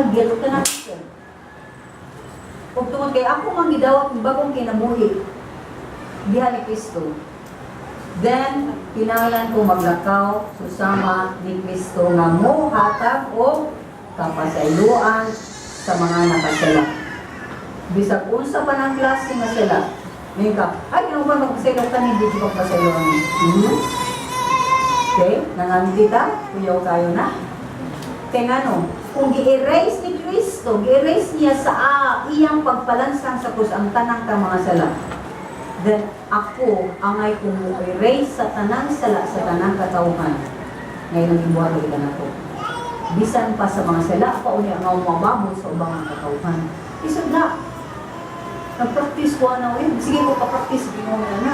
nga guilt ka na. Ug tungod kay ako mang gidawat ang bagong kinabuhi diha ni Kristo, then kinahanglan ko maglakaw susama ni Kristo nga mohatag og kapasayloan sa mga nakasala. Bisag unsa pa ng klase nga sila. Ngayon ka, ay, kailangan ba magpasaylo ka ni, di ko pasayloan. Okay, nanganti ta, kuyaw kayo na. Kaya nga no, kung gi-erase ni Kristo, gi-erase niya sa iyang pagpalansang sa krus ang tanang ka mga sala, then ako angay kung mo-erase sa tanang sala sa tanang katawhan. Ngayon ang ibuhat ulit na to. Bisan pa sa mga sala, pa unya nga umababot sa ubang ang katawhan. Isod na, nag-practice ko na, uy. Sige ko pa-practice, Ginoo na na.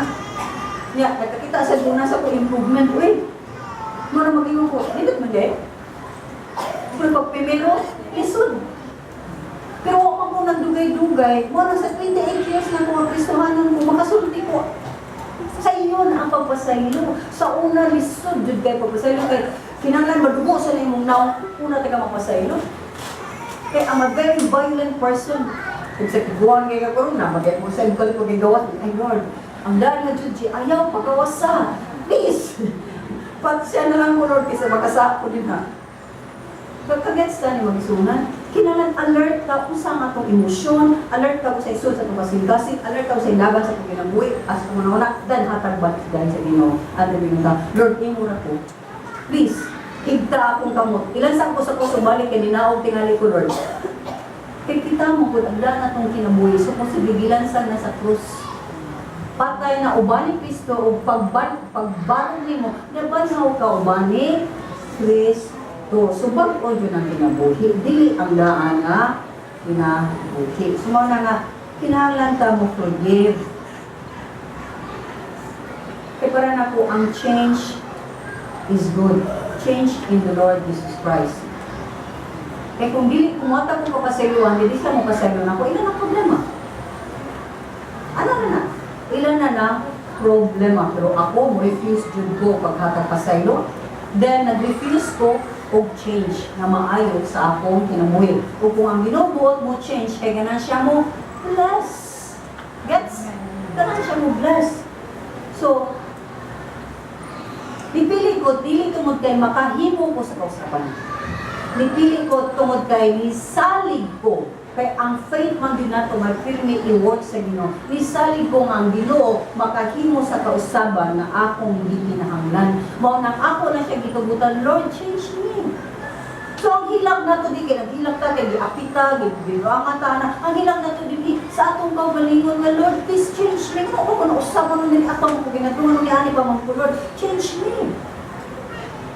Nya, nakakita sa guna sa ko improvement, uy. Mo na mag-ingon ko, nindot man di. Pero pag primero, lisod. Pero wa man ko nagdugay-dugay, mo na sa 28 years na ko nga Kristohanon ko, makasulti ko. Sa iyon ang pagpasaylo. Sa una, lisod jud kay pagpasaylo kay kinahanglan madugo sa imong naong una ta ka mapasaylo. Kay I'm a very violent person. Kung sa kiguan kay ka karon na magay mo sa ko ko gigawas, ay Lord, ang daan nga jud ayaw pagawasa. Please. Pat siya na lang ko, Lord, kaysa makasako din ha. Pagkagets ta ni magisunan, kinahanglan alert ka usa nga atong emosyon, alert ka sa isod sa atong kasing-kasing, alert ka sa ilagan sa atong kinabuhi, as una-una, dan hatag ba dahil sa Ginoo. Ano Ginoo ka, Lord, imo ra ko. Please, higta akong kamot. Ilan sa ko sa puso balik kay ninaog tingali ko, Lord. Kay kita mo pud ang daan atong kinabuhi, so kung si gilansan na sa krus. Patay na uban ni Kristo ug pagbarog nimo, nabanhaw ka uban ni Kristo. So bag-o jud ang kinabuhi, dili ang daan nga kinabuhi. So mao na nga kinahanglan ta mo forgive. Kay para nako ang change is good. Change in the Lord Jesus Christ. Kay kung dili kung ko kapasayloan, dili sila mo pasaylo nako, ilan ang problema? Ano na na? Ilan na na problema? Pero ako, mo refuse jud ko paghatag pasaylo. Then, nag-refuse ko og change na maayo sa akong kinabuhi. O kung ang Ginoo buot mo change, kay ganan siya mo bless. Gets? Ganan siya mo bless. So, nipili ko, dili tungod kay makahimo ko sa kausaban. Nipili ko tungod kay nisalig ko kay ang faith man din nato may pirmi i-work sa Ginoo. Nisalig ko nga ang Ginoo makahimo sa kausaban na akong gikinahanglan. Mao nang ako na siya gitugutan, "Lord, change me." So ang hilak nato di kay naghilak ta kay giapita, gibirangan ta na. Ang hilak nato di sa atong kaugalingon nga, "Lord, please change me." Kung ako na usaban ni atong ko ginadungan ni ani pa man ko, "Lord, change me."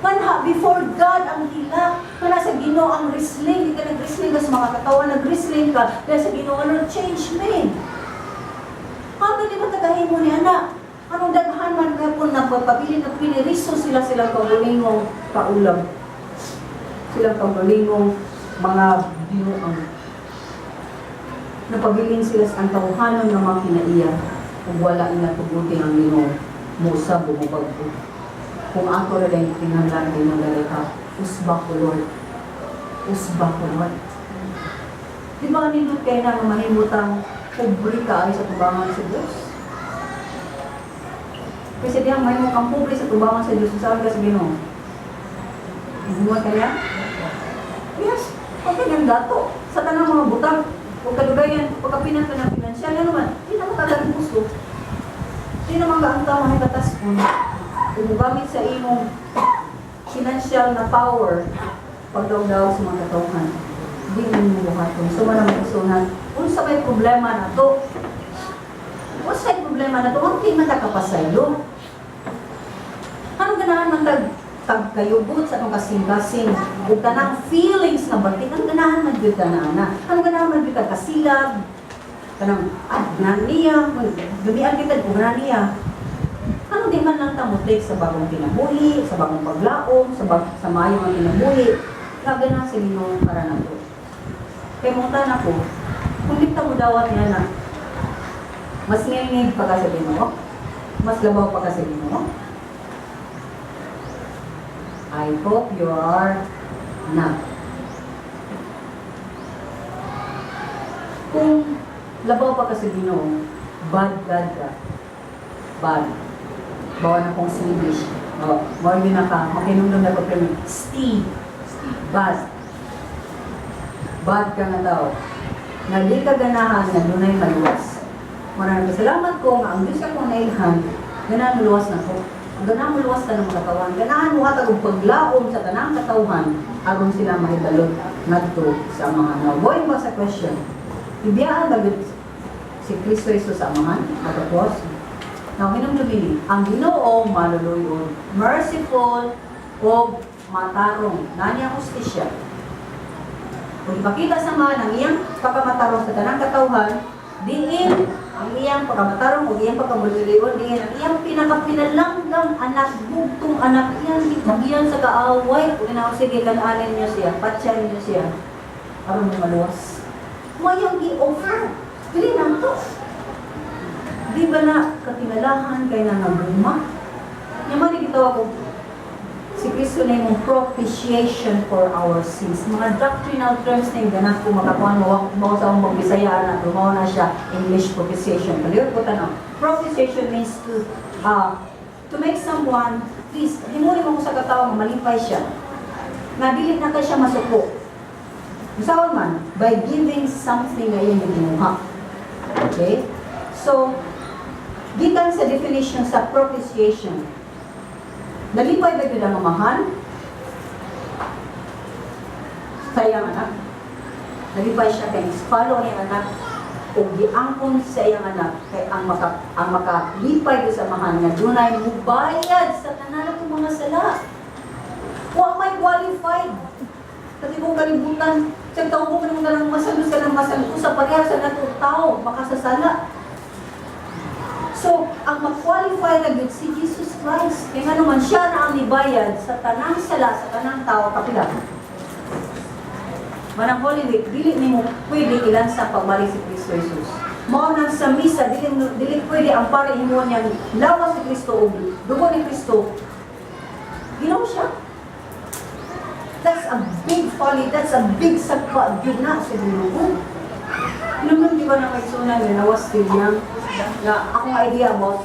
Manha, before God ang hilak. Mana sa Ginoo ang wrestling. Di ka nag-wrestling ka sa mga katawan, nag-wrestling ka. Dahil sa Ginoo, "Lord, change me." Paano di ba tagahimo ni anak? Anong daghan man ka po nagpapabili, nagpiniriso sila silang kaugalingong kaulam. Silang kaugalingong mga binuang. Napabilin sila sa ang tawhanon ng mga kinaiya ug wala nila tuguti ang Ginoo musa bumubag-o. Kung ako rin ang kinahanglan Ginoo ka, usba ko, Lord. Usba ko, Lord. Di ba nindot kay na nga mahimutang pobre ka ay sa tubangan sa Diyos? Kasi diyang mahimo kang pobre sa tubangan sa Diyos, sabi ka sa Ginoo. Buhat ka niya? Yes. Pagka niyang dato, sa tanang mga butang, huwag kadugayan, pagkapinan ka ng pinansyal, ano man, di naman kagaling gusto. Di naman ka ang tama ay kataskon. Kung gamit sa imong financial na power, pagdaw-daw sa mga katawhan, di mo buhaton. So, man ang isunan, unsa may problema na to? Unsa may problema na to? Ang di man ta kapasaylo. Anong ganahan man tag tagkayugot sa atong kasing-kasing ug kanang feelings nga batik ang ganahan man gyud ka na ana, anong ganahan man gyud ka kasilag kanang ah ganahan niya dumian kita ug ganahan niya. Ano di man lang ta mo take sa bagong kinabuhi, sa bagong paglaom, sa maayo nga kinabuhi nga ganahan sa Ginoo para nato? Kay mo na ko, kung di ta mo dawat niya na mas ngilngig pa ka sa Ginoo, mas labaw pa ka sa Ginoo. I hope you are not. Labaw pa ka sa Ginoo, bad God ka. Bad. Bawa na kong Swedish. Oh, more yun na ka, makinumdum na ko pero Steve. Bad. Bad ka nga tao. Nga di ka ganahan nga dunay maluwas. Muna salamat ko nga ang Diyos akong nailhan, ganahan muluwas na ko. Ang ganahan muluwas ta ng mga katawan. Ganahan mo hatag og paglaom sa tanang katawhan aron sila mahibalot ngadto sa Amahan. Now, going back sa question, ibiyaan ba gyud si Kristo Jesus sa Amahan at the cross? Now, hinumdumi ni, ang Ginoo maluluyon, merciful o matarong, naa niyang hustisya. Kung ipakita sa Amahan ang iyang pagkamatarong sa tanang katawhan, diin ang iyang pagkamatarong o iyang pagkamululuyon, diin ang iyang pinakapinalanggang anak, bugtong anak, iyang gitugyan sa kaaway. Kung ina, sige, kanaanin niyo siya, patyan niyo siya, aron mo maluwas. Mayang gi-offer. Dili na to. Di ba na katingalahan kay na naguma? Nya man gitawag ko si Kristo na yung propitiation for our sins. Mga doctrinal terms na yung ganang kung makakuha mo, mo sa akong magbisaya na, mao na siya English propitiation. Palihog ko tanaw. Propitiation means to make someone, please, himuin mo ko sa katawo, malipay siya. Nga dili na ka siya masuko. Usaon man, by giving something nga iyang ginuha. Okay? So, gikan sa definition sa propitiation, nalipay ba yun ang Amahan sa iyang anak? Nalipay siya kay follow ang iyang anak o giangkon sa iyang anak kay ang makalipay gyud sa Amahan nga dunay mubayad sa tanan atong mga sala. Wa may qualified. Sa tibuok kalibutan, sa tao mo man lang masalos ka ng masalos sa pareha sa nato tao makasasala. So, ang mag-qualify na gyud si Jesus Christ. Kaya nga naman siya na ang nibayad sa tanang sala, sa tanang tao kapila. Manang Holy Week, dili nimo pwede ilansa pagbalik si Kristo Jesus. Mao nang sa misa, dili pwede ang pare himuon niyang lawas ni Kristo o dugo ni Kristo. Ginoo siya. That's a big folly. That's a big sagpa. Yun na sa Ginoo. Naman di ba na may sunan nga nawas still young na akong idea about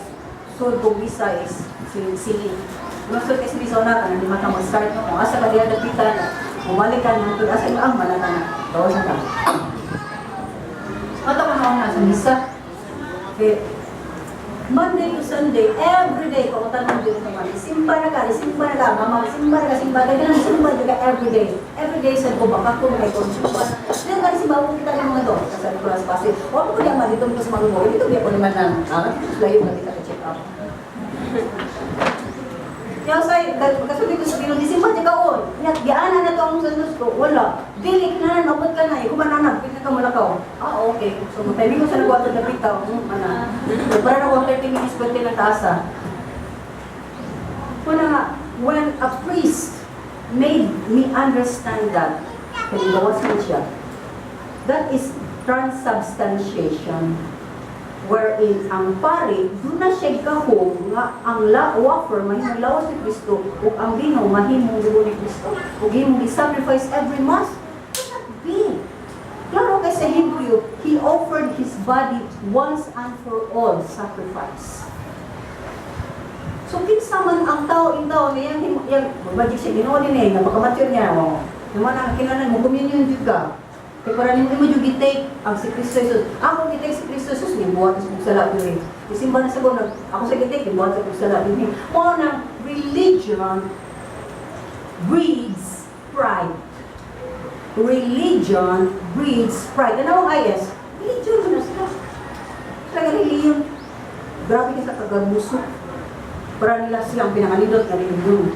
sud kong misa is sili. Masud kasi misa na ka na di man ka mag-start, no? Kung asa ka diya dapitan, bumalik ka nang asa ka ah malata na. Gawas na ka. Mata ko na sa misa. Okay. Monday to Sunday, every day, kung tanong din ko man, simba na ka, simba na ka, mama, simba na ka, simba na ka, simba na ka every day. Every day, sabi ko, baka ko, may simba na. Hindi ka simba ko kita ng mga do. Sabi ko lang sa pastor, wala ko diyan dito ko sa mga mo, dito biya ko naman na, ah, dito layo na kita ka-check up. Kaya say, kasunod ko sa Ginoo, di simba di ka on. Nya, giana na to ang sunod ko. Wala. Dili ka na, abot ka na. Ikaw man na, pita ka mulakaw. Ah, okay. So, timing ko sa nagwato na pita. Ana. So, para na ko 30 minutes pwede lang taasa. Wala nga, when a priest made me understand that, kaya gawas mo siya, that is transubstantiation wherein ang pari doon na siya gahom nga ang la wafer mahimong lawas ni Kristo ug ang bino mahimong dugo ni Kristo ug himong gi-sacrifice every Mass. Cannot be. Klaro kay sa Hebreo, he offered his body once and for all sacrifice. So kinsa man ang tao in tao nga yang yang magic siya Ginoo din eh nga pagkamatyon niya, oh. Yung mga kinahanglan mo communion jud ka. Kay para nimo mo jud gi-take ang si Kristo Jesus. Ako gi-take si Kristo Jesus, gibuhat sa kong sala diri. Isimba na sa ko nag ako sa gi-take, gibuhat sa kong sala diri. Mao nang religion breeds pride. Religion breeds pride. Ano ang IS? Religion na sila. Talaga religion. Grabe ka sa kagaguso. Para nila silang pinakanindot nga religion.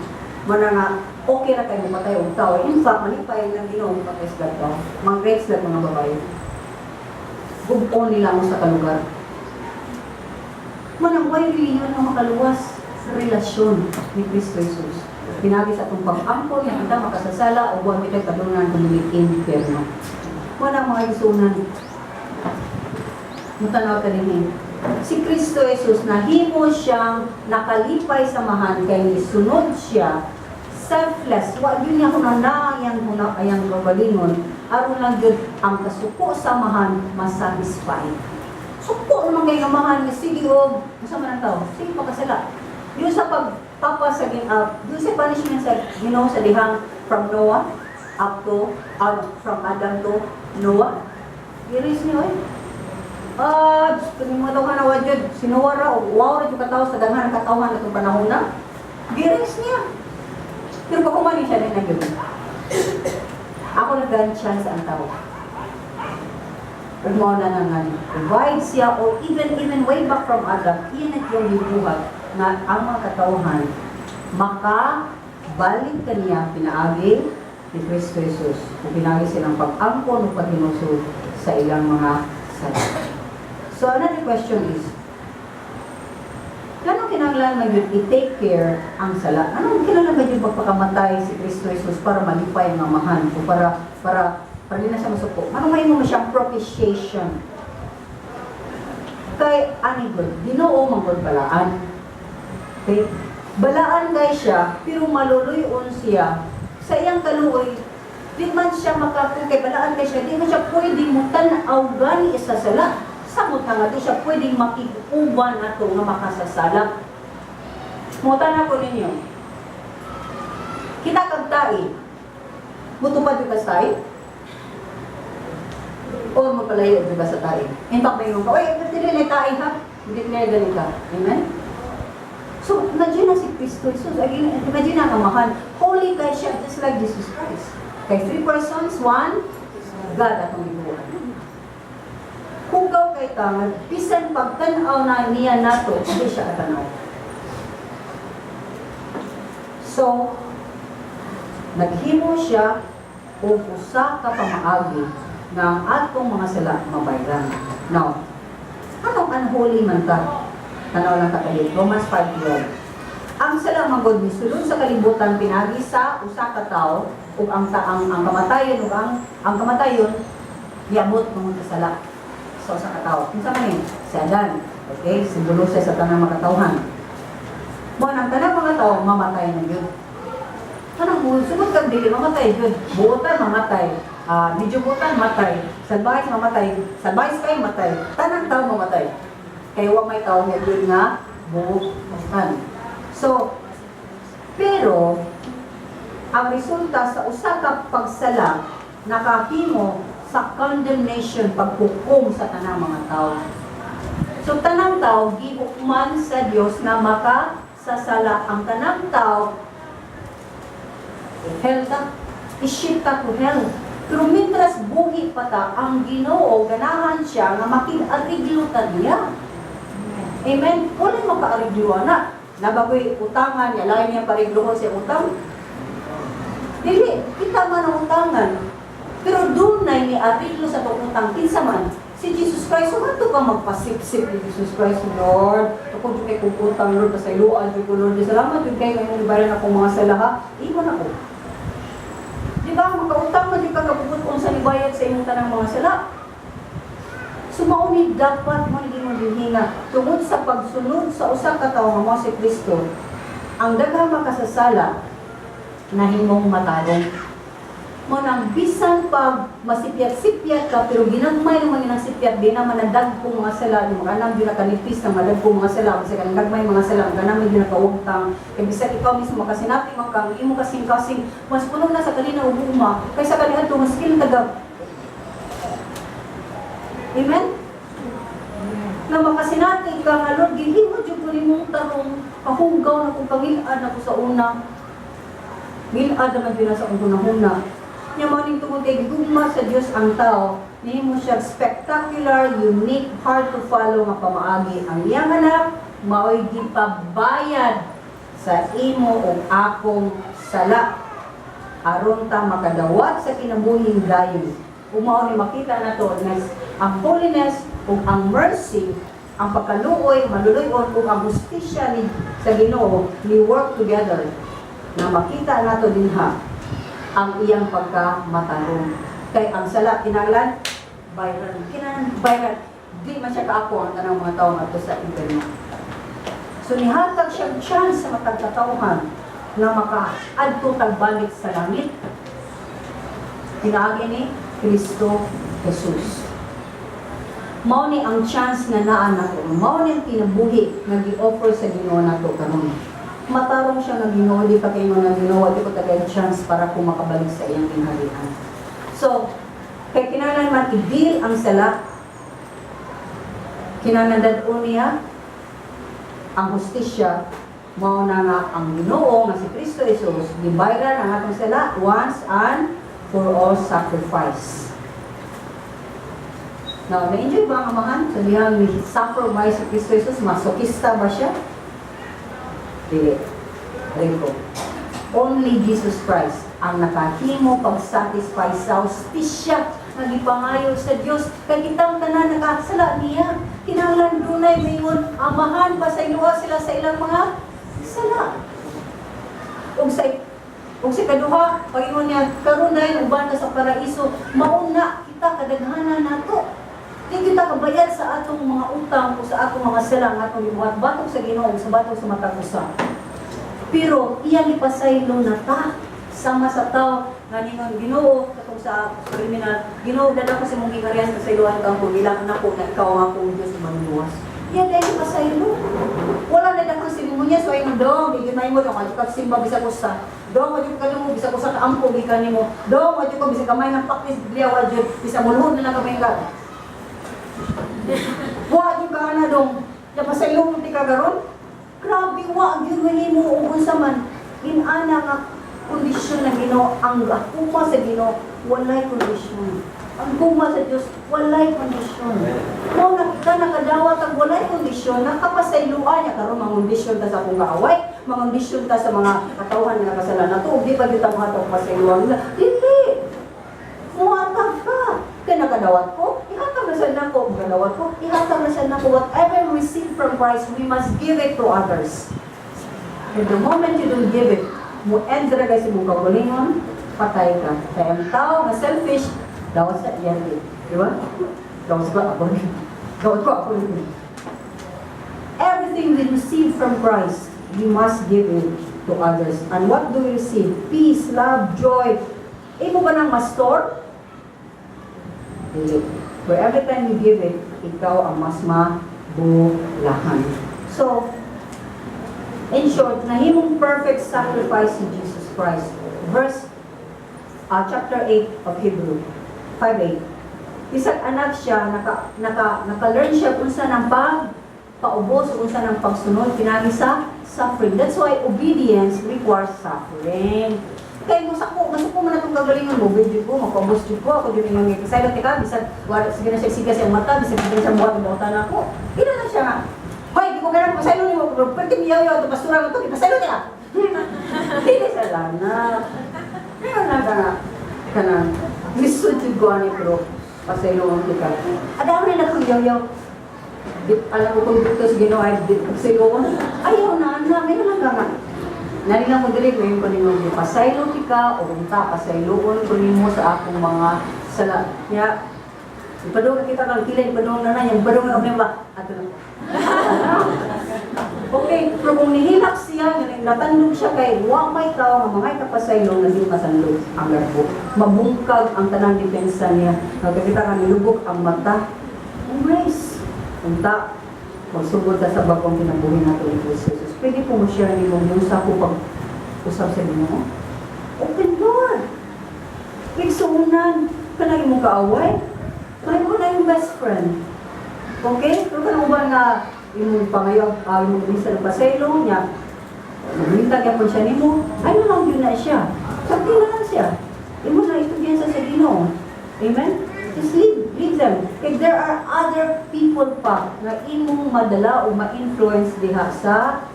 Mana nga, okay ra kayo patay og tao. In fact, malipay lang Ginoo patay sila tao. Mang-rape sila mga babae. Gub-on nila mo sa kalugar. Manang way religion nga makaluwas sa relasyon ni Kristo Jesus. Pinagi sa atong pag-ampo nga kita makasasala o buwan kita kadungnan kung impyerno. Wala mga isunan. Mutanaw ta dinhi. Si Kristo Jesus nahimo siyang nakalipay sa Amahan kay nisunod siya selfless. Wa yun niya kung na yang huna ayang kaugalingon. Aron lang jud ang kasuko sa Amahan masatisfy. Suko naman kay Amahan nga sige og unsa man ang tao, sige pagkasala. Yung sa pagpapa sa yung sa punishment sa Ginoo sa dihang from Noah up to from Adam to Noah. Iris niyo eh. Ah, kung mga tawhan na wajud, si Noah ra, o wow ra jud katawo sa daghan ang katawhan atong panahon na. Giris niya. Pero pag siya din na. Ako nag chance ang tao. Pero mao na nga nga provide siya or even way back from Adam, iyan na yung gibuhat nga ang mga katawhan maka balik kaniya pinaagi ni Kristo Jesus o pinaagi silang pag-angkon o paghinusod sa ilang mga sala. So another question is, anong kinahanglan man yun i-take care ang sala? Anong kinahanglan man yun magpakamatay si Kristo Jesus para malipay ang Amahan o para di na siya masuko? Anong may mo siyang propitiation? Kay ani gud, Ginoo man gud balaan. Okay? Balaan kay siya, pero maluluyon siya sa iyang kaluoy. Di man siya makakung kay balaan kay siya, di man siya pwede mo tan-aw gani sa sala. Samot nga di siya pwedeng makig-uban ato nga makasasala. Mutan ako ninyo. Kita kag tai. Mutupad yung ka sa tai? O magpalayo di ba sa tai? In fact, may ka, "Oy, ba't dili na tai ha?" Hindi na ganun ka. Amen? So, imagine na si Kristo Jesus. Again, imagine na ang Amahan. Holy kay siya, just like Jesus Christ. Kay three persons, one God atong gibuhat. Hugaw kay ta, nga bisan pagtan-aw na niya nato, hindi siya katanaw. So, naghimo siya og usa ka pamaagi nga ang atong mga sala mabayran. Now, anong unholy man ta? Tanaw lang ta kalit. Romans 5:12. Ang sala man gud misulod sa kalibutan pinagi sa usa ka tawo ug ang taang ang kamatayon ug ang kamatayon giabot tungod sa sala sa usa ka tawo. Kinsa man ni? Si Adan. Okay, simbolo siya sa tanang mga katawhan. Mo nang tanang mga tao mamatay na gyud. Kanang mo sugod kag dili mamatay gyud. Buotan mamatay. Ah, medyo buotan matay. Salbahe mamatay. Salbahe kay matay. Tanang tao mamatay. Kay wa may tao nga gyud nga buotan. So, pero ang resulta sa usa ka pagsala nakahimo sa condemnation, paghukom sa tanang mga tao. So tanang tao gihukman sa Dios na makasasala. Ang tanang tao hell ta, i-ship ta to hell. Pero mintras buhi pa ta, ang Ginoo ganahan siya nga makig-ariglo ta niya. Amen. Wala makaariglo na. Nabagoy utangan, yalain niya pariglohon sa utang. Dili, kita man ang utangan. Pero dunay ni ariglo sa atong utang, kinsa man? Si Jesus Christ. So ato ka magpasipsip ni Jesus Christ, "Lord, ako jud kay kong utang, Lord, pasayloan jud ko, Lord. Salamat jud kay ngayong ibaran akong mga sala ha." Iwan ako. Di ba, makautang man jud ka kabubut-on sa nibayad sa imong tanang mga sala. So mao ni dapat mo ni mo dinhi nga tungod sa pagsunod sa usa ka tawo nga mao si Kristo, ang daghang makasasala nahimong matarong. Mo nang bisan pag masipyat-sipyat ka pero ginagmay naman yun ang sipyat, di naman nadagko mga sala, yung mga anam yun nakanipis na madagko mga sala, kasi kanang gagmay mga sala, ang ganam yun nakawagtang, kay bisan ikaw mismo makasinati man kang imo kasing-kasing, mas puno na sa kalina ug uma, kaysa kaniadto mas skill taga. Amen? Na makasinati ka nga, "Lord, gihimo jud ko nimong tarong, kahugaw na kung pangilad na ko sa una. Ngilad naman jud na sa akong hunahuna." Nya mao ning tungod kay gugma sa Dios ang tao, nihimo siya spectacular, unique, hard to follow nga pamaagi. Ang iyang anak mao'y gipabayad sa imo ug akong sala aron ta makadawat sa kinabuhing dayon. Ug mao ni makita nato nga ang holiness ug ang mercy, ang pagkaluoy, maluluyon ug ang hustisya ni sa Ginoo ni work together na makita nato dinha ang iyang pagkamatarong. Kay ang sala kinahanglan bayran, kinahanglan bayran. Di man siya kaako ang tanang mga tao ngadto sa impyerno. So nihatag siyang chance sa matag katawhan nga makaadto tagbalik sa langit. Pinaagi ni Kristo Jesus. Mao ni ang chance nga naa nato. Mao ni ang kinabuhi nga gi-offer sa Ginoo nato karon. Matarong siya nga Ginoo, di pa kayo nga Ginoo, di ko tagay chance para ko makabalik sa iyang ginharian. So, kay kinahanglan man i-deal ang sala, kinahanglan dad-on niya ang hustisya, mao na nga ang Ginoo nga si Kristo Jesus gibayran ang atong sala once and for all sacrifice. Now, na-enjoy ba ang Amahan sa dihang ni suffer by si Kristo Jesus? Masokista ba siya? Dili. Rico. Only Jesus Christ ang nakahimo pag-satisfy sa hustisya nga gipangayo sa Dios kay kitang tanan nakasala niya. Kinahanglan dunay maingon, "Amahan, pasayloa sila sa ilang mga sala." Ug sa kaduha, pagingon niya, "Karon dahil uban ka sa paraiso," mauna kita kadaghanan nato. Di kita kabayad sa atong mga utang o sa atong mga sala nga atong gibuhat batok sa Ginoo, sa batok sa matag usa. Pero iyang ipasaylo na ta sama sa tao nga ningon, "Ginoo," katong sa kriminal, "Ginoo, dala ko sa imong gingharian, pasayloan ka ako bilang anak ko na ikaw ang akong Diyos manunuwas." Iya dahil ipasaylo. Wala na dakang seremonya, so ay dong, di gyud mo dong ka simba bisag usa. Dong, wa jud ka mo bisag usa ka ampo gikan nimo. Dong, wa jud ko bisag kamay ng practice Biblia, wa jud bisag muluhod na lang kamay ka. Wa jud ka na dong. Ya pasaylo ti ka karon. Grabe, wa gyud mahimo og unsa man. Inana nga kondisyon na Ginoo, ang gugma sa Ginoo walay kondisyon. Ang gugma sa Dios walay kondisyon. Mao na kita nakadawat ang walay kondisyon, nakapasayloan niya karon mangondisyon ta sa akong kaaway, mangondisyon ta sa mga katawhan nga nakasalanan nato, ug di pa gyud ta mohatag pasayloan nila. Dili. Muhatag ka. Kay nakadawat ko, ihatag na sa nako, nakadawat ko, ihatag na sa nako. Whatever we receive from Christ, we must give it to others. And the moment you don't give it, mo end ra sa imong kaugalingon, patay ka. Kaya ang tao nga selfish, dawat sa iyan eh. Di ba? Dawat ko, ako rin. Dawat ko, ako rin. Everything we receive from Christ, we must give it to others. And what do we receive? Peace, love, joy. Imo ba nang ma-store? Dili. For every time you give it, ikaw ang mas mabulahan. So, in short, nahimong perfect sacrifice si Jesus Christ. Verse, chapter 8 of Hebrew, 5:8. Bisag anak siya, naka-learn siya kung unsa ng pag paubos, unsa ng pagsunod, pinagi sa suffering. That's why obedience requires suffering. Kay mo sako, masuko man atong kagalingon mo, video ko, magpaubos jud ko, ako jud yung silent ka, bisag wala sige na siya siga siyang mata, bisag sige na siya buhat buhatan ako. Ina na siya nga. "Hoy, di ko ganang pasaylo nimo, pero pwede miyaw yaw ato pastura to, ipasaylo niya." Dili sa lana. Pero na ka nga kanang lisod jud ko ani, pero pasaylo kita. Adamo na akong yaw yaw. Di, alam ko kung dito sa Ginoo ay di pasaylo. Ayaw na na, mayroon lang ka nga. Nari lang mo diri ko yung kanimo pasaylo tika o unta pasayloon ko nimo sa akong mga sala. Ya, ipadung kita kang kilay, ipadung na na, yung padung na ba? Ato na. Okay, pero kung nihilak siya, ganing natandog siya kay wa may tao nga mga kapasaylo nga di masandog ang garbo. Mabungkag ang tanang depensa niya. Nagkakita ka nilubok ang mata. Ang grace. Unta, magsugod ta sa bagong kinabuhi nato ni Kristo Jesus. Pwede po mo share nimo yung sa ko pag usab sa Ginoo? Open door. Igsuunan, kanang imong kaaway. Kaya mo na yung best friend. Okay? Pero kanang uban nga imong pangayo, imong bisa ng pasaylo niya, magminta gyapon siya nimo, ay na lang yun na siya. Sakti na lang siya. Imo na istoryahan sa Ginoo. Amen? Just leave them. If there are other people pa na imong madala o ma-influence diha sa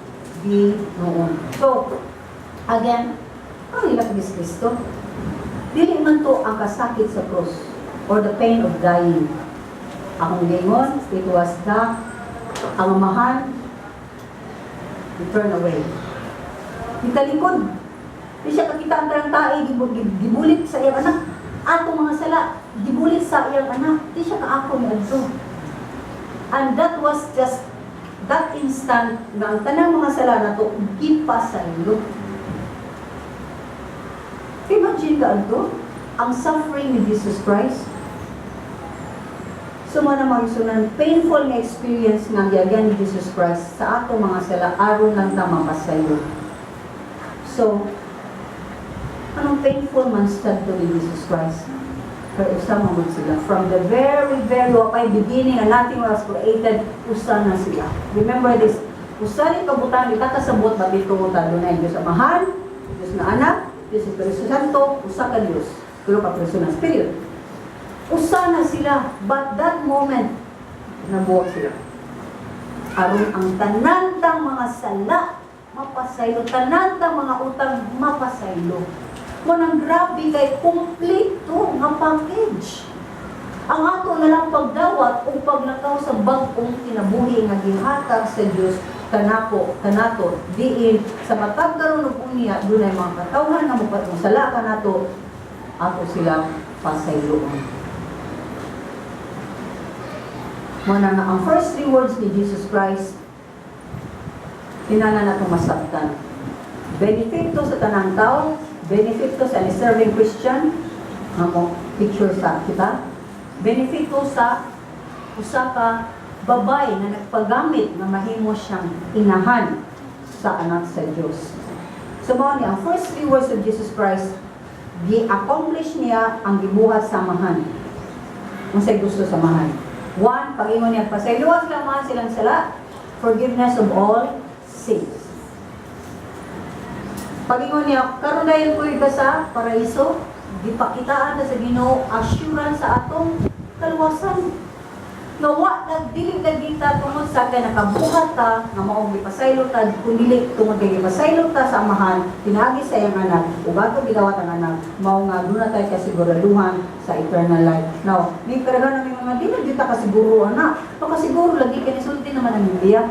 Ginoo. So, again, ang hilak ni Kristo, dili man to ang kasakit sa cross or the pain of dying. Akong giingon, it was the ang Amahan, he turned away. Italikod. Di siya kakita ang tarang tae, gibulit sa iyang anak. Atong mga sala, gibulit sa iyang anak. Di siya kaako ni adto. And that was just that instant nga ang tanang mga sala nato gipasaylo. Imagine ka adto. Ang suffering ni Jesus Christ, so mao na, mga igsuonan, painful nga experience nga giagyan ni Jesus Christ sa ato mga sala aron lang ta mapasaylo. So, anong painful man sad to ni Jesus Christ? Pero usa man gud sila. From the very, very wapay beginning and nothing was created, usa na sila. Remember this, usa ni kabutang di kasabot ba dito ta dunay Diyos Amahan, Diyos nga Anak, Diyos Espiritu Santo, usa ka Diyos. Tulo ka personas. Period. Usa na sila. But that moment, nabuwag sila. Aron ang tanan tang mga sala mapasaylo, tanan tang mga utang mapasaylo. Mao nang grabe kay kumpleto nga package. Ang ato na lang pagdawat o paglakaw sa bag-ong kinabuhi nga gihatag sa Dios kanako kanato, diin sa matag karon ug unya dunay mga katawhan nga mosala kanato, ato silang pasayloon. Mao na nga ang first three words ni Jesus Christ, kinahanglan natong masabtan. Benefit to sa tanang tao, benefit to sa serving Christian, nga mo picture sa kita, benefit to sa usa ka babay na nagpagamit nga mahimo siyang inahan sa anak sa Dios. So mao ni ang first three words of Jesus Christ, gi-accomplish niya ang gibuhat sa Amahan. Unsay gusto sa Amahan? One, pag-ingon niya, pasayloa sila mga silang sala, forgiveness of all sins. Pag-ingon niya, karon dayon ko ka sa paraiso, gipakitaan ta sa Ginoo assurance sa atong kaluwasan. Nga wa nagdili lagi ta tungod sa kay nakabuhat ta nga maong gipasaylo ta, kun dili tungod kay gipasaylo ta sa Amahan pinaagi sa iyang Anak ug ato gidawat ang Anak, mao nga duna tay kasiguraduhan sa eternal life. Now, may kadaghanan may mga di na gyud ta kasiguro ana. Makasiguro lagi kay nisulti naman ang Biblia.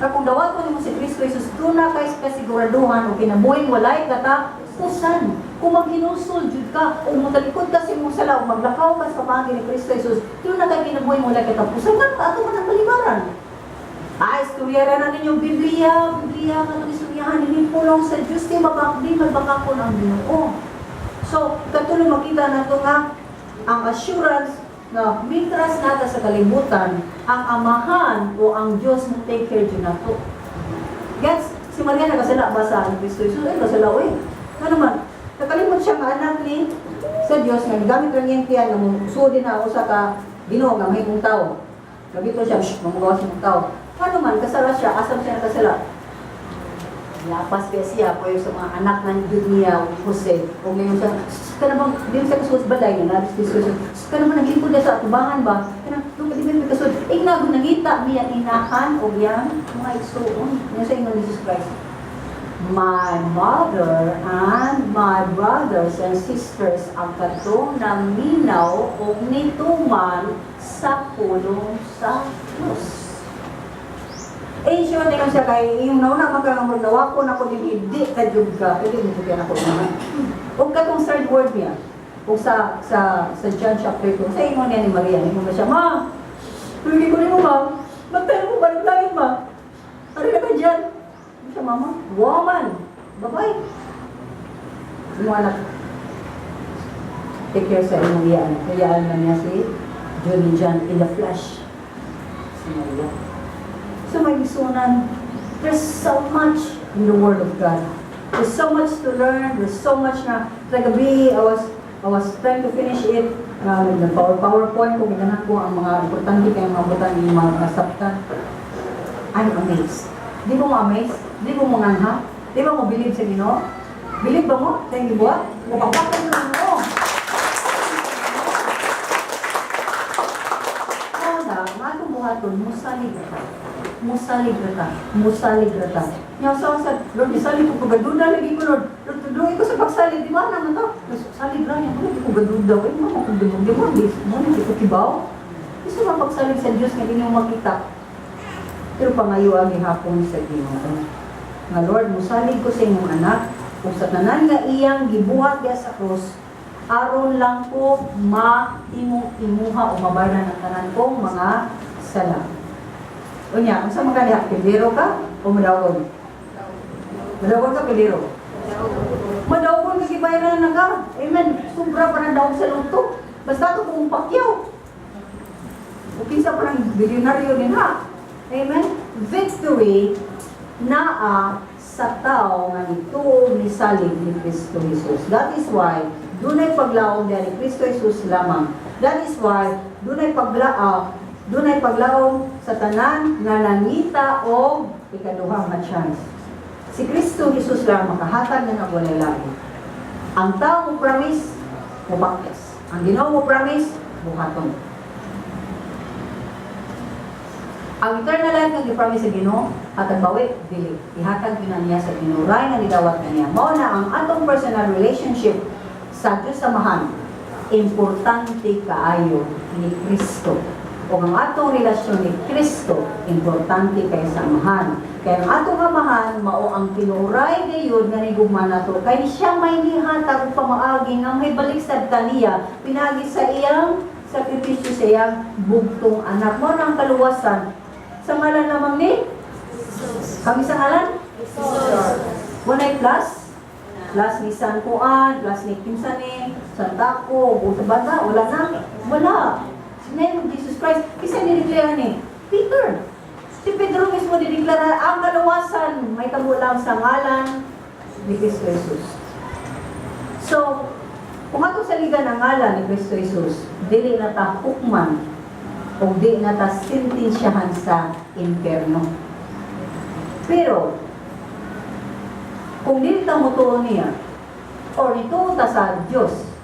Kaya kung dawaton nimo si Kristo Jesus, duna kay kasiguraduhan o kinabuhing walay katapusan. Kung maghinulsol jud ka, o motalikod ka sa imong sala, o maglakaw ka sa pamaagi ni Kristo Jesus, duna kay kinabuhing walay katapusan. Nga ato man ang balibaran. Ah, istorya ra na ninyong Biblia, Biblia nga itong istoryahan, hindi pulong sa Diyos, di mabak, di magbakakon ang Ginoo. So, katulong makita nato nga ang assurance nga mintras nata sa kalibutan, ang Amahan o ang Diyos mo take care jud nato. Gets? Si Maria nakasala ba sa Kristo Jesus? Ay, kasala, oy. Ano naman? Nakalimot siya nga anak ni sa Diyos nga gigamit lang niyang tiyan nga mo na usa ka Ginoo nga mahimong tao. Gabito siya, shh, mamugawas mong tao. Ano man, kasala siya, asam siya nakasala? Lapas kaya siya po sa mga anak ng Diyos niya, Jose. O ngayon siya, ka namang, di siya kasuod balay nga, nabis si Jesus. Ka naman naglingkod niya sa atubangan ba? Kanang, doon ka di ba kasuod? Ignago, nangita niya inahan o yang mga igsuon. Nga sa ingon ni Jesus Christ, "My mother and my brothers and sisters ang katong naminaw o nituman sa pulong sa Diyos." Eh, siya man siya kay yung nauna man ka nga murag nawako na ko din, di ka jud ka, pwede mo kaya nako naman. Ug katong third word niya, ug sa John chapter 2, sa ingon niya ni Maria, ningon ba siya, "Ma, pwede ko nimo, ma, magtayo mo ba ng langit, ma? Ari na ka dyan." Ano siya, mama? "Woman, babay. Imo anak, take care sa imong iyaan." Iyaan na niya si Johnny John in the flesh. Si Maria. So mga igsuonan, there's so much in the Word of God. There's so much to learn. There's so much na, like gabi, I was trying to finish it. Nag-PowerPoint ko, ginahan ko ang mga importante kay mga butang yung mga nasabtan. I'm amazed. Di mo ma-amaze? Di mo mangangha? Di ba mo believe sa Ginoo? Believe ba mo sa iyong gibuhat? Mapagpakon mo ng Ginoo. Kaya, nga atong buhaton, musalig ra ta. Musalig ra ta. Musalig ra ta. Nya sa Lord, misalig ko pagaduda lagi ko, Lord. Lord, tuduin ko sa pagsalig, di ba naman to? Salig ra niya, wala di ko gaduda, eh, mo ko di mo, di mo, di ko kibaw. Gusto ba pagsalig sa Diyos nga di niyo makita? Pero pangayo ang gihapon sa Ginoo. Nga Lord, musalig ko sa imong anak ug sa tanan nga iyang gibuhat diya sa krus aron lang ko mahimong imuha o mabayran ang tanan kong mga sala. Unya, unsa man ka diha? Piliro ka o madawgon? Madawgon ka, piliro? Madawgon ka, gibayaran na ka. Amen. Sobra pa ng daog sa lotto. Basta ito kung pakyaw. O kinsa pa ng bilyonaryo din ha. Amen. Victory naa sa tao nga nituo, nisalig ni Kristo Jesus. That is why dunay paglaom diha ni Kristo Jesus lamang. That is why dunay paglaom sa tanan nga nangita og ikaduha nga chance. Si Kristo Jesus lang makahatag na walay lain. Ang tao mo promise, mubakes. Ang Ginoo mo promise, buhaton. Ang eternal life nga gi-promise sa Ginoo, hatag bawi, dili. Ihatag gyud na niya sa tinuray nga nidawat kaniya. Mao na ang atong personal relationship sa Dios Amahan, importante kaayo ni Kristo. O ang atong relasyon ni Kristo, importante kay sa Amahan. Kaya ang atong Amahan, mao ang tinuray gayud nga nigugma nato. Kay siya may nihatag og pamaagi nga may balik sad kaniya, pinagi sa iyang sakripisyo sa iyang bugtong anak. Mao na ang kaluwasan sa ngalan lamang ni Jesus. Kami sa ngalan? Jesus. Walay plus? Plus ni San Juan, plus ni kinsa ni Santako, o sa bata, wala na. Wala. Sa name of Jesus Christ. Kasi nideklara ni Peter. Si Pedro mismo dideklara ang kaluwasan may tabo lang sa ngalan ni Kristo Jesus. So, kung atong saligan ang ngalan ni Kristo Jesus, dili na ta hukman o di na ta sentensyahan sa impyerno. Pero, kung dili ta motuo niya, or nituo ta sa Diyos,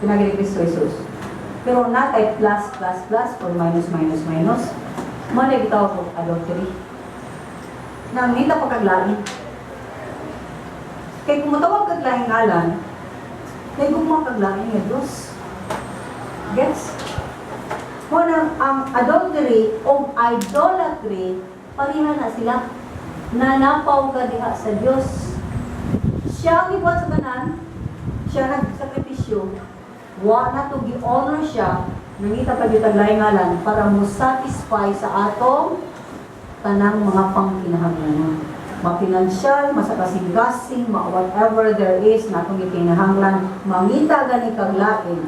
pinagi ni Kristo Jesus, pero natay plus, plus, plus, or minus, minus, minus, mao na gitawag og adultery. Nangita pa kag lain. Kay kung motawag kag laing ngalan, kay gugma kag lain nga Diyos. Gets? Mao na ang adultery o idolatry, pareha na sila. Nanapaw ka diha sa Dios. Siya ang gibuhat sa tanan, siya nagsakripisyo, wa na to gi-honor siya, nangita pa gyud laing ngalan para mo satisfy sa atong tanang mga pangkinahanglanon. Ma-financial, masa kasing-kasing, ma whatever there is na atong gikinahanglan, mangita gani kag lain.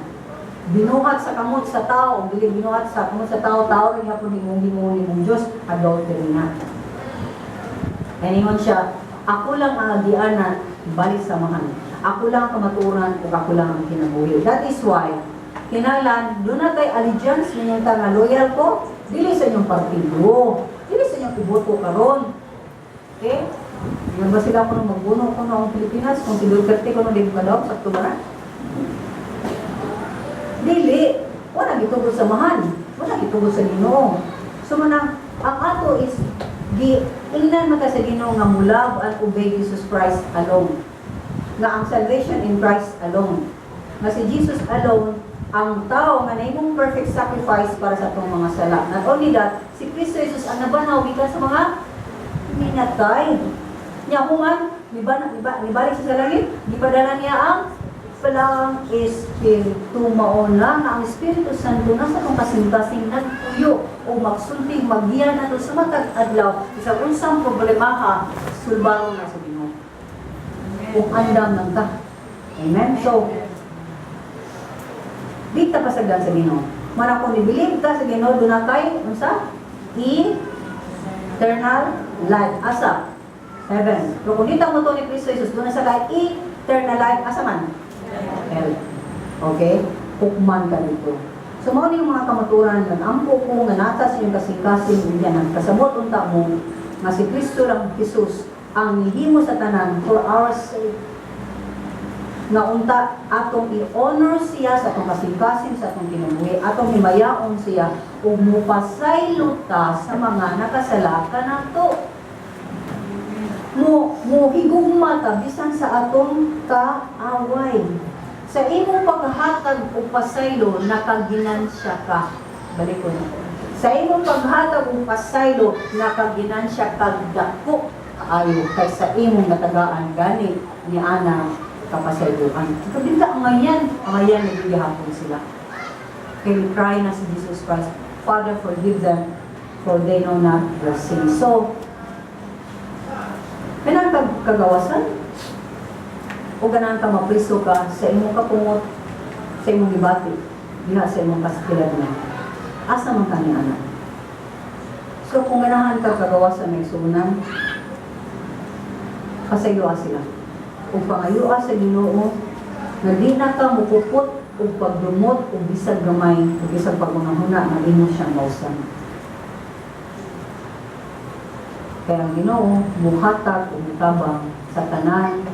Binuhat sa kamot sa tao, dili binuhat sa kamot sa tao, tao rin hapon imong himuon nimong Dios, adultery na. Kaningon siya, "Ako lang ang agianan, balik sa Amahan. Ako lang ang kamatuoran, ug ako lang ang kinabuhi." That is why, kinahanglan, duna tay allegiance ninyong ta nga loyal ko, dili sa inyong partido, dili sa inyong iboto karon. Okay? Yan ba sila kung magbuno ko na ang Pilipinas, kung si Duterte ko nung di ko kadaw, sakto ba na? Dili, wala gitugod sa Amahan, wala gitugod sa Ginoo. So manang ang ato is gi ingnan man ka sa Ginoo nga mo love and obey Jesus Christ alone. Nga ang salvation in Christ alone. Nga si Jesus alone ang tao nga nahimong perfect sacrifice para sa atong mga sala. Not only that, si Kristo Jesus ang nabanhaw gikan sa mga minatay. Nya human, nibalik siya sa langit, gipadala niya ang Balaang Espiritu. Mao na nga ang Espiritu Santo nasa atong kasing-kasing nagpuyo o magsulti, magiya nato sa matag adlaw bisag unsang problemaha, sulbaron na sa Ginoo. Kung andam lang ta. Amen. So, di ta pasagdan sa Ginoo. Mana kung ni-believe ka sa Ginoo, duna kay unsa? Eternal life. Asa? Heaven. Pero kung di ta mo ni Kristo Jesus, duna sa kay eternal life, asa man? Hell. Okay? Hukman ka dito. So, mao ni yung mga kamaturan nga ampo ko nga nata sa inyong kasing-kasing unya nagkasabot unta mo nga si Kristo lang Jesus ang nihimo sa tanan for our sake. Nga unta atong i-honor siya sa atong kasing-kasing, sa atong kinabuhi, atong himayaon siya ug mupasaylo ta sa mga nakasala kanato. Mo higugma ta bisan sa atong kaaway. Sa imong paghatag og pasaylo, nakaginansya ka. Balik ko na. Sa imong paghatag og pasaylo, nakaginansya kag dako kaayo kaysa imong natagaan gani ni ana kapasayloan. Kabinta angayan, angayan nagigihapon sila. Kay cry na si Jesus Christ, "Father, forgive them, for they know not their sin." So, kagawasan. O ganahan ka mapriso ka sa imong kapungot, sa imong gibati, diha sa imong kaskilan? Asa man ka ni ana? So kung ganahan ka kagawasan, mga igsuonan, pasayloa sila. Ug pangayoa sa Ginoo nga di na ka mukupot ug pagdumot ug bisag gamay ug bisag paghunahuna nga imo siyang mausan. Kaya ang Ginoo muhatag ug mutabang sa tanan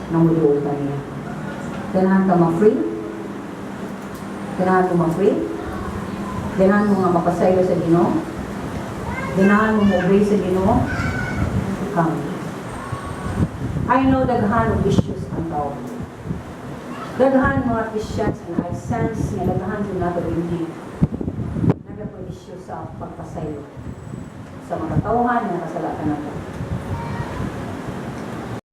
nga muduol kaniya. Ganahan ka ma-free? Ganahan mo ma-free? Ganahan mo nga mapasaylo sa Ginoo? Ganahan mo mo-obey sa Ginoo? Come. I know daghan og issues ang tao. Daghan mga Christians, and I sense nga daghan jud nato hindi nagato issue sa pagpasaylo sa mga tawhan nga nakasala ka nato.